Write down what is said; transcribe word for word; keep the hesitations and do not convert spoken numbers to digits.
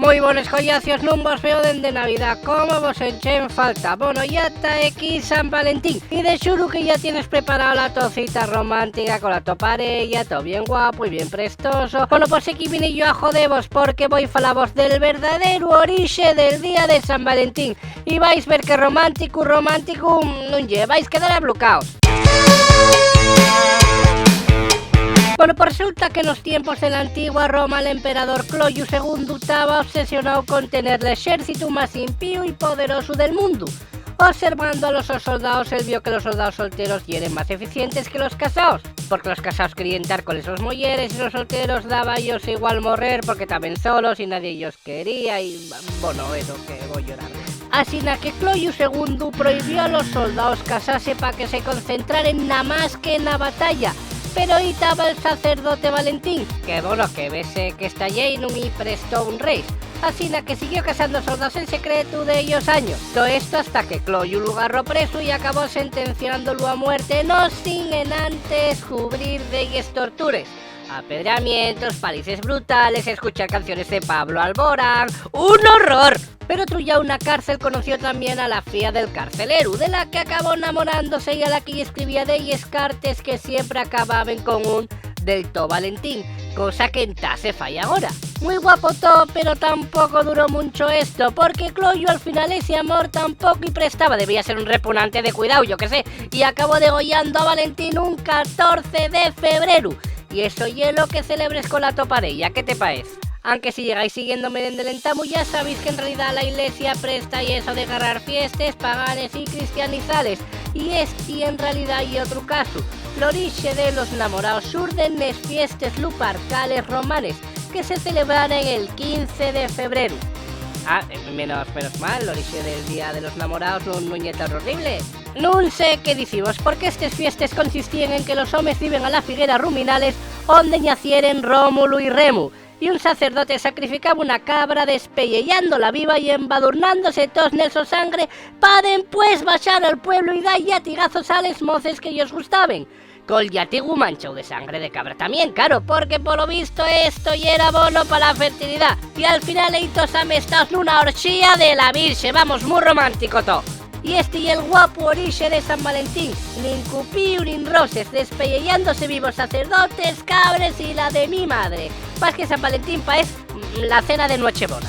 Mui bones, collacios, nun vos veo dende Navidá, cómo vos enché en falta. Bono, ya ta equí San Valentín, y de xuru que ya tienes preparao la to cita romántica cola to pareya, to bien guapu y bien prestoso. Bono, pos equí vine yo a jodevos, porque voi falavos del verdaderu orixe del día de San Valentín, y vais ver que románticu, románticu nun ye, vais quedar ablucaos. Bueno, pues resulta que nos tiempos de la antigua Roma, l'emperador Cloyu segundu taba obsesionao con tener l'exércitu más impíu y poderosu del mundu. Observando a los sos soldaos, él vio que los soldaos solteros yeren más eficientes que los casaos, porque los casaos queríen tar con les sos muyeres y los solteros daba-yos igual morrer porque taben solos y nadie-yos quería y, bueno, eso que voi llorar. Asina que Cloyu segundu prohibió a los soldaos casase pa que se concentraren namás que na batalla. Pero ehí taba el sacerdote Valentín, que, bueno, que vese que esta llei nun-y prestó un reis. Asina que siguió casando soldaos en secretu dellos años. Todo esto hasta que Cloyu lu garró presu y acabó sentenciándolu a muerte, no sin enantes cubrir delles tortures. Apedreamientos, palices brutales, escuchar canciones de Pablo Alborán. ¡Un horror! Pero otru llau, na cárcel conoció tamién a la fía del carceleru, de la que acabó enamorándose y a la que-y escribía delles cartes que siempre acababen con un "del to Valentín", cosa que entá se fai agora. Mui guapo to, pero tampoco duró muncho esto, porque Cloyu al final ese amor tampoco-y prestaba, debía ser un repugnante de cuidao, yo qué sé, y acabó degollando a Valentín un catorce de febreru. Y eso ye lo que celebres cola to pareya, ¿qué te paez? Anque si llegáis siguiéndome dende l'entamu, ya sabéis que en realidá la Ilesia presta-y eso de garrar fiestes paganes y cristianizales, y esti en realidá ye otru casu. L'orixe de los namoraos xurde nes fiestes luparcales romanes, que se celebraran el quince de febreru. Ah, eh, menos, menos mal, l'orixe del Día de los Namoraos nun, nun ye tan horrible. Nun sé qué dicivos, porque estes fiestes consistíen en que los homes diben a la figuera a ruminales onde ñacieren Rómulu y Remu, y un sacerdote sacrificaba una cabra despelleyándola viva y embadurnándose toos nel so sangre, pa dempués baxar al pueblu y da llatigazos a les moces que-yos gustaben. Col llatigu manchao de sangre de cabra tamién, claro, porque polo visto esto yera bono pa la fertilidá. Y al final ehí toos amestaos nuna orxía de la Virxe, vamos, mui romántico to. Y esti ye'l guapu orixe de San Valentín, nin cupíu nin roses, despelleyándose vivos sacerdotes, cabres y la de mi madre. Más que San Valentín paez, mm, la cena de Nuechebona.